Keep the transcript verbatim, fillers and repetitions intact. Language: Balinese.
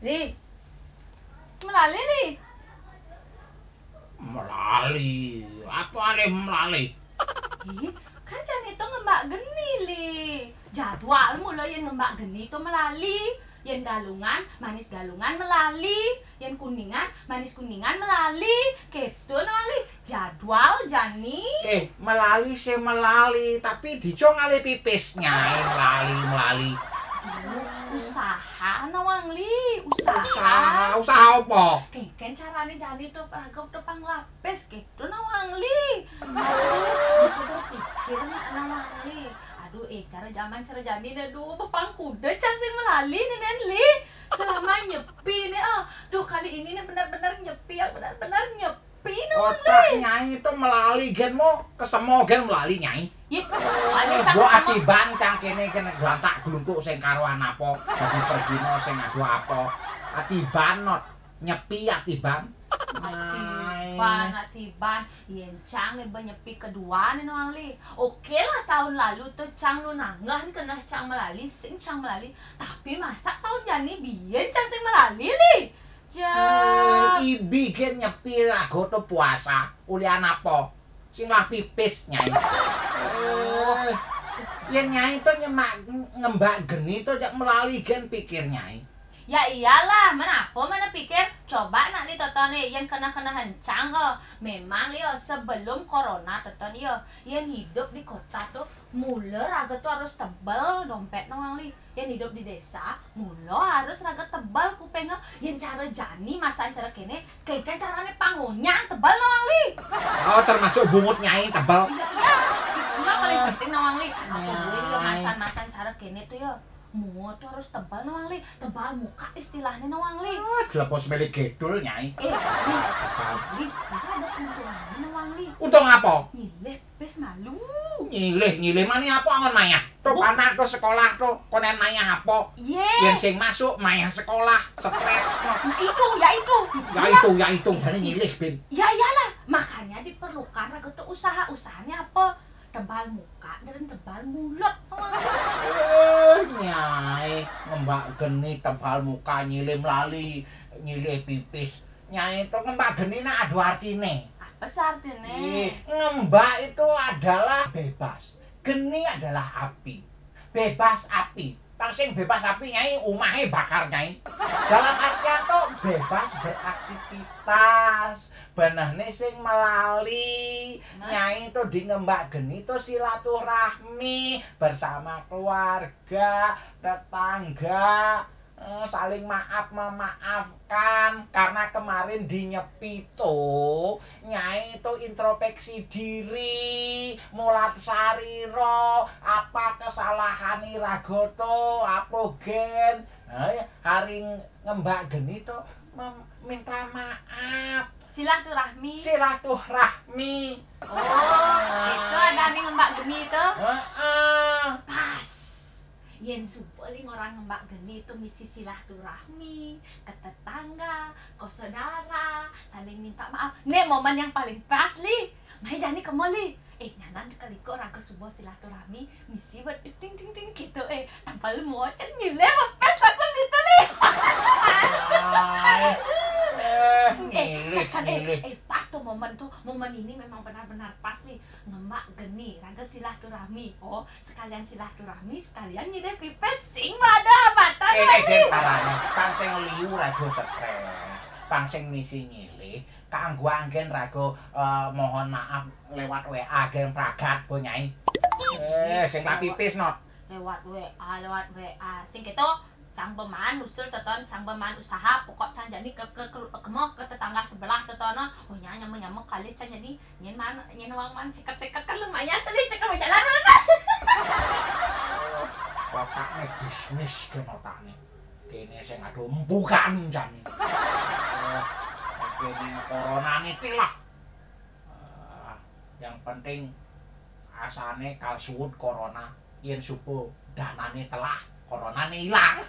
Li. Melali, Li. Melali. Apa alih melali? Ih, kan jani to ngembak geni, Li. Jadwal mula yen ngembak geni to melali. Yen Galungan, manis Galungan melali. Yen Kuningan, manis Kuningan melali. Keto no, Li. Jadwal jani. Eh, melali sih melali, tapi dico ngalih pipis nyai melali, melali. Aduh, usaha nawang, Li, usaha. Usaha, usaha apa? Kengken carane jani to raga to pang lapis keto nawang, Li. Aduh, aku berpikir nak nawang, Li. Aduh, eh, cara jaman cara jani ne, aduh, bepang kuda can sing melali ne, nen, Li. Selama nyepi ne, ah, duh, kali ini ne benar-benar nyepi, yang benar-benar nyepi. Pi no, Otak Bang, Li. Nyai to melali gen mo, kesemo gen melali nyai. Ye, balik cak mbok kesemo. Atiban cang kene kene glantak gluntuk sing karuan apa, dadi pergino sing adu apa. Atiban not, nyepi atiban. Atiban, atiban. Yen cang ne be nyepi kedua ne nawang, Li. Oke lah, tahun lalu to cang lu nanggah kena cang melali, sing cang melali. Tapi masak tahun jani biyen cang sing melali, Li. Ja. Eh, ibi gen nyepi raga to puasa, ulian apa? Sing lah pipis, Nyai. Eh, yen Nyai to nyemak ngembak geni to jak melali gen pikir Nyai. Ya iyalah, men apa mana pikir? Coba nak Li totone, yen kena-kena hencang, oh. Memang, Li, oh, sebelum corona toton, yo, yen hidup di kota to, mula raga to harus tebel dompet nawang, Li. Yen hidup di desa, mula harus raga tebal kupengnya. Yen cara jani masan cara kene, keken carane pangonyang tebal nawang, Li. Oh, termasuk bungut nyai tebal. Iya, iya. Itulah paling penting nawang, Li. Apa gue dia masan-masan cara kene tuh ya? Mua tuh harus tebal nawang, Li. Tebal muka istilahnya nawang, Li. Ah, jelepos milik gedul nyai. Eh, Li. Tebal. Li, itu ada keuntungannya nawang, Li. Untung apa? Nyilih pis malu. Nyilih, nyilih mani apa angon mayah? To anak to sekolah to, konen mayah apa? Ye. Yen sing masuk mayah sekolah, stres. Nah, itu, ya itu. Ya itu, ya itu, jane nyilih, Bin. Ya iyalah, makanya diperlukan raga to usaha. Usahanya apa? Tebal muka dan tebal mulut. Eh, Nyai, ngembak geni tebal muka nyilih melali, nyilih pipis. Nyai to ngembak geni nak adu artine. Apa sih artine? Ih, ngembak itu adalah bebas. Geni adalah api. Bebas api. Pang sing bebas api, Nyai, umahe bakar, Nyai. Dalam artian to bebas beraktivitas. Benehne sing melali. Nyai to di ngembak geni to silaturahmi bersama keluarga, tetangga, eh, saling maaf memaafkan. Karena kemarin di nyepi to, Nyai to introspeksi diri, mulat sarira, apa kesalahan raga to, apa gen. Nah, hari ngembak geni to mem- minta maaf. Silaturahmi. Silaturahmi. Oh, itu ada nih ngembak geni to. Heeh. Pas. Yen suba ling orang ngembak geni to misi silaturahmi ke tetangga, ke saudara, saling minta maaf. Nek momen yang paling pas, Li. Mai jani kemo, Li. Eh, nyanan keliko raga suba silaturahmi, misi wet ting ting ting gitu. Eh, tampal mocen nyileh pes langsung gitu, Li. Ai. Eh, eh, nyileh, sekan, eh, nyileh. Eh, pas to momen to, momen ini memang benar-benar pas, Li. Ngembak geni, raga silaturahmi. Oh, sekalian silaturahmi, sekalian nyilih pipis sing pada mata. Kene gen carane, kan sing liu raga stres. Pang sing misi nyilih, kanggo anggen raga, eh, mohon maaf lewat W A gen pragat, bo Nyai. Eh, sing tak pipis not. Lewat W A, lewat W A. Sing keto, cang beman usul teton, cang beman usaha, pokok cang jani ke, ke, ke, ke, ke tetangga sebelah teton, oh, Nyai nyama-nyama kali cang jani Nyen man, nyen wong man seket-seket kan lumayan tuh, Li, cek sama jalan mana. Otakne bisnis kan otakne. Kene sing ado embukan jane. Eh, kene corona niti lah. Eh, yang penting asane kal suwun corona. Yen supo danane telah, coronane ilang.